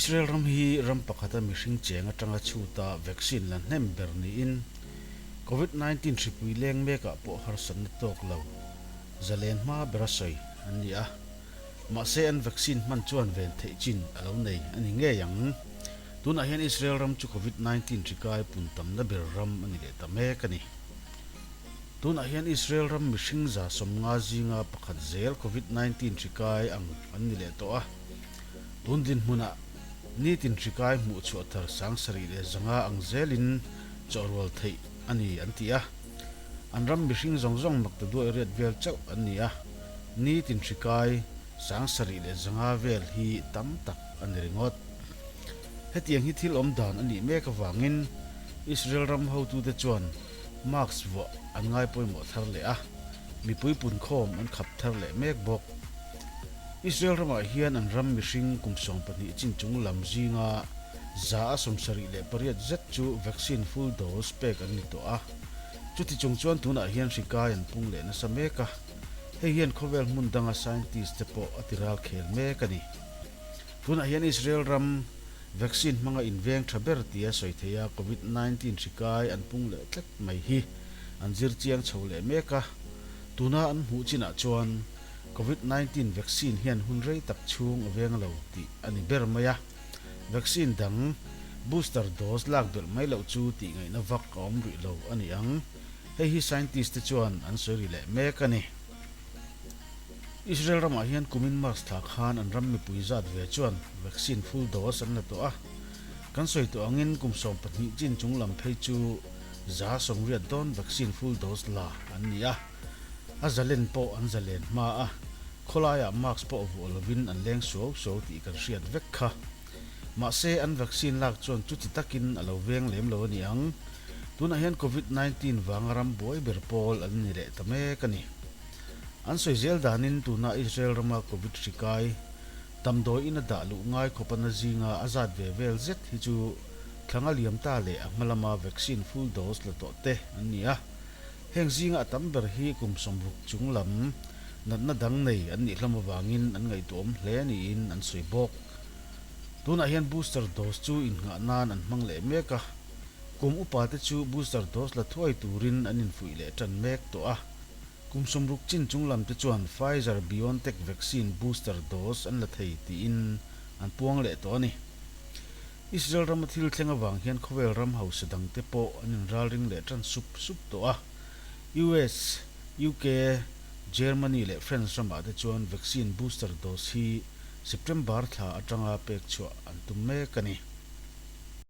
Israel ram hi ram pakhata mihring cheng atanga chhuta vaccine la hnem ber niin Covid 19 hripui leng mekah pawh harsatna tawk lo zalen hma bera sawi an ni a. Mahse an vaccine hman chuan ven theih chin a lo nei a ni ngei ang. Tunah hian Israel ram chu Covid 19 hri kai pun tamna ber ram a ni leh ta mek a ni. Tunah hian Israel ram mihring 150 zinga pakhat zel Covid 19 hri kai ang an ni leh tawh a. Tun dinhmunah nitin hri kai hmuh chhuah thar 7500 ang zelin chawhrual theih a ni an ti a. An ram mihring zawng zawng mak ta duai riat vel chauh an ni a, nitin hri kai 7500 vel hi tam tak a ni ringawt. Hetiang hi thil awm dan a nih mek avangin Israel ram hotute chuan mask vuah an ngai pawimawh thar leh a, mipui punkhawm an khap thar leh mek bawk. Israel ramah hian an ram mihring kum 12 chin chung lam zinga 78% zet chu vaccine full dose pek an ni tawh a. Chuti chung chuan tunah hian hri kai an pung leh nasa mek a, hei hian khawvel hmun danga scientist te pawh a ti ral khel mek a ni. Tunah hian Israel ram vaccine hmanga inveng tha ber tia sawi theih a Covid 19 hri kai an pung leh tlat mai hi an zir chiang chho leh mek a, tuna an hmuh chinah chuan Covid 19 vaccine hian hun rei tak chhung a veng lo tih a ni ber mai a, vaccine dang booster dose lak belh mai loh chu tih ngaihna vak a awm rih lo a ni ang. Hei hi scientist te chuan an sawi ri leh mek a ni. Israel ramah hian kumin March thla khan an ram mipui zat ve chuan vaccine full dose an la tawh a. Kan sawi tawh angin kum 12 chin chung lam phei chu 80% dawn vaccine full dose la an ni a. A zalen pawh an zalen hma a, khawlaiah mask pawh vuah lovin an leng suau suau tih kan hriat vek kha. Mahse an vaccine lak chuan chuti takin a lo veng lem lo a ni ang. Tunah hian Covid 19 vanga ram buai ber pawl an ni leh ta mek a ni. An sawi zel danin tuna Israel rama Covid hri kai damdawi in a dah luh ngai khawp a na zinga a zat ve vel zet hi chu thlanga liam ta leh a hma lama vaccine full dose la tawh te an ni a. Heng zinga a tam ber hi kum 60 chung lam natna dang nei an nih hlawm avangin an ngaihtuahawm hle niin an sawi bawk. Tunah hian booster dose chu innghah nan an hmang leh mek a, kum upa te chu booster dose la thuai turin an infuih leh tan mek tawh a. Kum 60 chin chung lam te chuan Pfizer BioNTech vaccine booster dose an la thei tiin an puang leh tawh a ni. Israel rama thil thleng avang hian khawvel ram hausa dang te pawh an inralring leh tan sup sup tawh a. US, UK, Germany leh France ramah te chuan vaccine booster dose hi September thla atanga pek chhuah an tum mek a ni.